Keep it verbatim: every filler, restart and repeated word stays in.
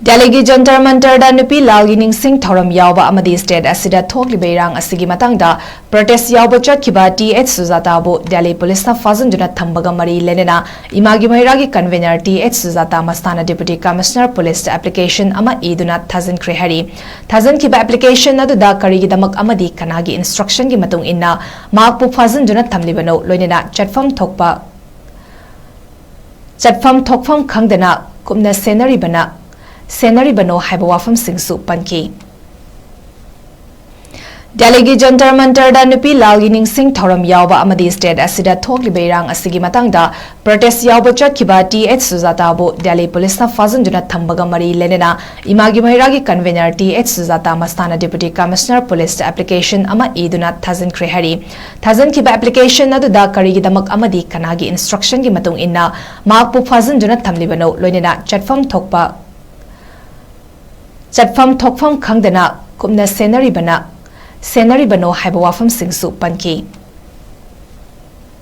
ꯗꯦꯜꯂꯤꯒꯤ ꯖꯟꯇꯔ ꯃꯟꯇꯔꯗ ꯅꯨꯄꯤ ꯂꯥꯜꯒꯤ ꯅꯤꯡꯁꯤꯡ ꯊꯧꯔꯝ ꯌꯥꯎꯕ ꯑꯃꯗꯤ ꯁ꯭ꯇꯦꯠ ꯑꯁꯤꯗ ꯊꯣꯛꯂꯤꯕ ꯏꯔꯥꯡ ꯑꯁꯤꯒꯤ ꯃꯇꯥꯡꯗ ꯄ꯭ꯔꯣꯇꯦꯁ ꯌꯥꯎꯕ ꯆꯠꯈꯤꯕ ꯇꯤ ꯑꯩꯆ ꯁꯨꯖꯥꯇꯥꯕꯨ ꯗꯦꯜꯂꯤ ꯄꯨꯂꯤꯁꯅ ꯐꯥꯖꯤꯟꯗꯨꯅ ꯊꯝꯕꯒ ꯃꯔꯤ ꯂꯩꯅꯅ ꯏꯃꯥꯒꯤ ꯃꯩꯔꯥꯒꯤ ꯀꯟꯚꯦꯅꯔ ꯇꯤ ꯑꯩꯆ ꯁꯨꯖꯥꯇꯥ ꯃꯁꯥꯅ ꯗꯤꯄꯨꯇꯤ ꯀꯃꯤꯁꯅꯔ ꯄꯨꯂꯤꯁꯇ ꯑꯦꯄ꯭ꯂꯤꯀꯦꯁꯟ ꯑꯃ ꯏꯗꯨꯅ ꯊꯥꯖꯤꯟꯈ꯭ꯔꯦ ꯍꯥꯏꯔꯤ꯫ ꯊꯥꯖꯤꯟꯈꯤꯕ ꯑꯦꯄ꯭ꯂꯤꯀꯦꯁꯟ ꯑꯗꯨꯗ ꯀꯔꯤꯒꯤꯗꯃꯛ ꯑꯃꯗꯤ ꯀꯅꯥꯒꯤ ꯏꯟꯁꯇ꯭ꯔꯛꯁꯟꯒꯤ ꯃꯇꯨꯡ ꯏꯟꯅ ꯃꯍꯥꯛꯄꯨ ꯐꯥꯖꯤꯟꯗꯨꯅ ꯊꯝꯂꯤꯕꯅꯣ, ꯂꯣꯏꯅꯅ ꯆꯠꯐꯝ ꯊꯣꯛꯄ ꯆꯠꯐꯝ ꯊꯣꯛꯐꯝ ꯈꯪꯗꯅ ꯀꯨꯞꯅ ꯁꯦꯟꯅꯔꯤꯕꯅ ꯁꯦꯟꯅꯔꯤꯕꯅꯣ ꯍꯥꯏꯕ ꯋꯥꯐꯝꯁꯤꯡꯁꯨ ꯄꯟꯈꯤ꯫ ꯗꯦꯜꯂꯤꯒꯤ ꯖꯟꯇꯔ ꯃꯟꯇꯔꯗ ꯅꯨꯄꯤ ꯂꯥꯜꯒꯤ ꯅꯤꯡꯁꯤꯡ ꯊꯧꯔꯝ ꯌꯥꯎꯕ ꯑꯃꯗꯤ ꯁ꯭ꯇꯦꯠ ꯑꯁꯤꯗ ꯊꯣꯛꯂꯤꯕ ꯏꯔꯥꯡ ꯑꯁꯤꯒꯤ ꯃꯇꯥꯡꯗ ꯄ꯭ꯔꯣꯇꯦꯁ ꯌꯥꯎꯕ ꯆꯠꯈꯤꯕ ꯇꯤ ꯑꯩꯆ ꯁꯨꯖꯥꯇꯥꯕꯨ ꯗꯦꯜꯂꯤ ꯄꯨꯂꯤꯁꯅ ꯐꯥꯖꯤꯟꯗꯨꯅ ꯊꯝꯕꯒ ꯃꯔꯤ ꯂꯩꯅꯅ ꯏꯃꯥꯒꯤ ꯃꯩꯔꯥꯒꯤ ꯀꯟꯚꯦꯅꯔ ꯇꯤ ꯑꯩꯆ ꯁꯨꯖꯥꯇꯥ ꯃꯁꯥꯅ ꯗꯤꯄꯨꯇꯤ ꯀꯃꯤꯁꯅꯔ ꯄꯨꯂꯤꯁꯇ ꯑꯦꯄ꯭ꯂꯤꯀꯦꯁꯟ ꯑꯃ ꯏꯗꯨꯅ ꯊꯥꯖꯤꯟꯈ꯭ꯔꯦ ꯍꯥꯏꯔꯤ꯫ ꯊꯥꯖꯤꯟꯈꯤꯕ ꯑꯦꯄ꯭ꯂꯤꯀꯦꯁꯟ ꯑꯗꯨꯗ ꯀꯔꯤꯒꯤꯗꯃꯛ ꯑꯃꯗꯤ ꯀꯅꯥꯒꯤ ꯏꯟꯁꯇ꯭ꯔꯛꯁꯟꯒꯤ ꯃꯇꯨꯡ ꯏꯟꯅ ꯃꯍꯥꯛꯄꯨ ꯐꯥꯖꯤꯟꯗꯨꯅ ꯊꯝꯂꯤꯕꯅꯣ, ꯂꯣꯏꯅꯅ ꯆꯠꯐꯝ ꯊꯣꯛꯄ ꯆꯠꯐꯝ ꯊꯣꯛꯐꯝ ꯈꯪꯗꯅ ꯀꯨꯞꯅ ꯁꯦꯟꯅꯔꯤꯕꯅ ꯁꯦꯟꯅꯔꯤꯕꯅꯣ ꯍꯥꯏꯕ ꯋꯥꯐꯝꯁꯤꯡꯁꯨ ꯄꯟꯈꯤ꯫